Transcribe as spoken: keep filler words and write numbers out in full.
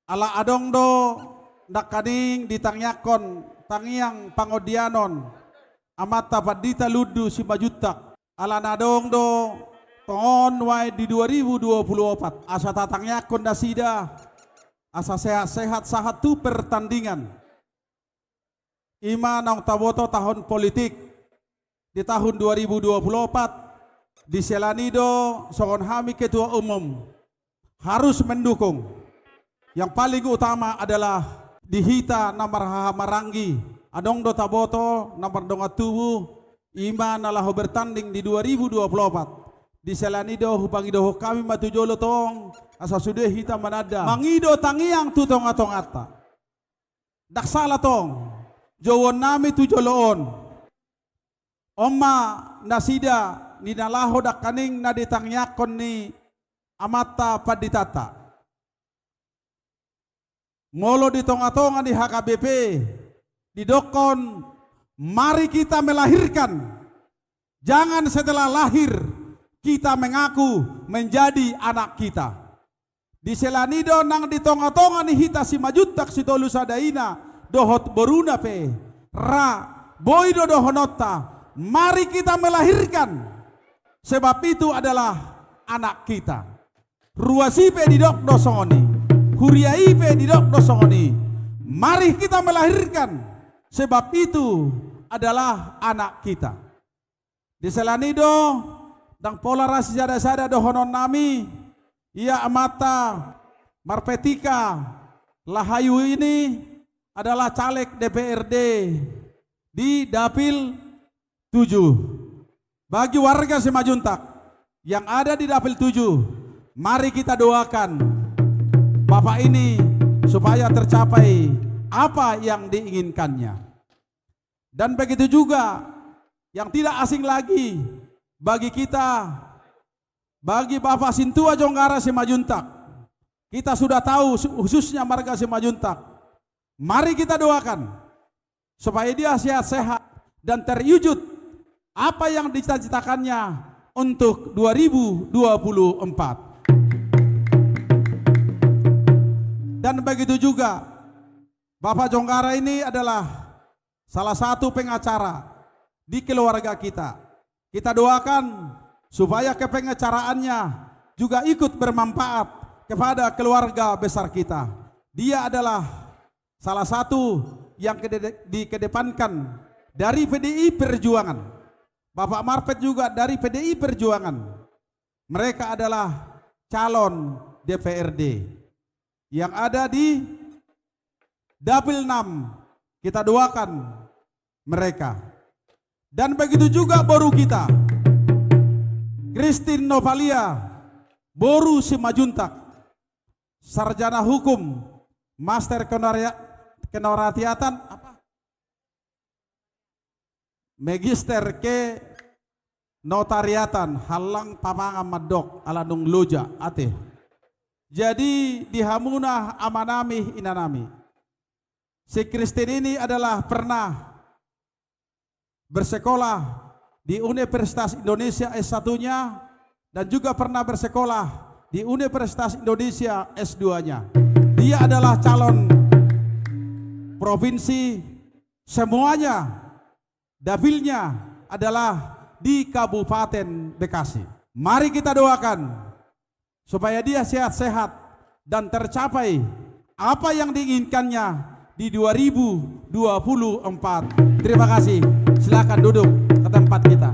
Ala adong do nangkaning ditangiangkon tangiang pangondianon Amanta Pandita Lundu Simanjuntak. Ala na adong do tongon nuaeng di dua ribu dua puluh opat, asa tatangiangkon nasida asa sehat-sehat sahat tu pertandingan. I ma naung taboto tahun politik di tahun dua ribu dua puluh opat, di siala ni i do songon hami ketua umum harus mendukung. Yang paling utama adalah di hita na marhahamaranggi, adong do taboto na mardongan tubu, i ma na laho bertanding di dua ribu dua puluh opat. Di siala ni i do hupangidohon hami ma tu jolo tong, asa sude hita mananda mangido tangiang tu tonga-tonganta. Ndang sala tong jouonnami tu jolo on. On ma nasida ni na laho nangkaning na ditangiangkon ni Amanta Panditanta. Molo di tonga-tonga ni H K B P didokkon, mari kita melahirkan. Jangan setelah lahir kita mengaku menjadi anak kita. Di siala ni i do nang di tonga-tonga ni hita Simanjuntak Sitolu Sada Ina dohot boruna pe, ra, boi do dohononta, mari kita melahirkan. Sebab itu adalah anak kita. Ruas i pe didok do songon i, huria i pe didok do songon i. Mari kita melahirkan, sebab itu adalah anak kita. Di siala ni i do, ndang pola ra sisada-sada dohononnami, ia amanta Marpetika Lahayu ini adalah caleg D P R D di Dapil tujuh. Bagi warga Simanjuntak yang ada di Dapil tujuh, mari kita doakan Bapak ini supaya tercapai apa yang diinginkannya. Dan begitu juga yang tidak asing lagi bagi kita, bagi Bapak Sintua Jonggara Simanjuntak. Kita sudah tahu su-, khususnya marga Simanjuntak. Mari kita doakan supaya dia sehat-sehat dan terwujud apa yang dicita-citakannya untuk dua ribu dua puluh empat. Dan begitu juga, Bapak Jonggara ini adalah salah satu pengacara di keluarga kita. Kita doakan supaya kepengacaraannya juga ikut bermanfaat kepada keluarga besar kita. Dia adalah salah satu yang kede-, dikedepankan dari P D I Perjuangan. Bapak Marpet juga dari P D I Perjuangan. Mereka adalah calon D P R D yang ada di Dapil enam. Kita doakan mereka. Dan begitu juga boru kita, Christine Novalia, boru Simanjuntak, sarjana hukum, master kenoria-, kenoratiatan, apa? Magister kenotariatan, hallang pamangan mandok, ala nunga loja, ate. Jadi, di hamuna amanami, inanami, si Christine ini adalah pernah bersekolah di Universitas Indonesia S satunya dan juga pernah bersekolah di Universitas Indonesia S duanya. Dia adalah calon provinsi, semuanya dapilnya adalah di Kabupaten Bekasi. Mari kita doakan supaya dia sehat-sehat dan tercapai apa yang diinginkannya di dua ribu dua puluh empat. Terima kasih. Silakan duduk ke tempat kita.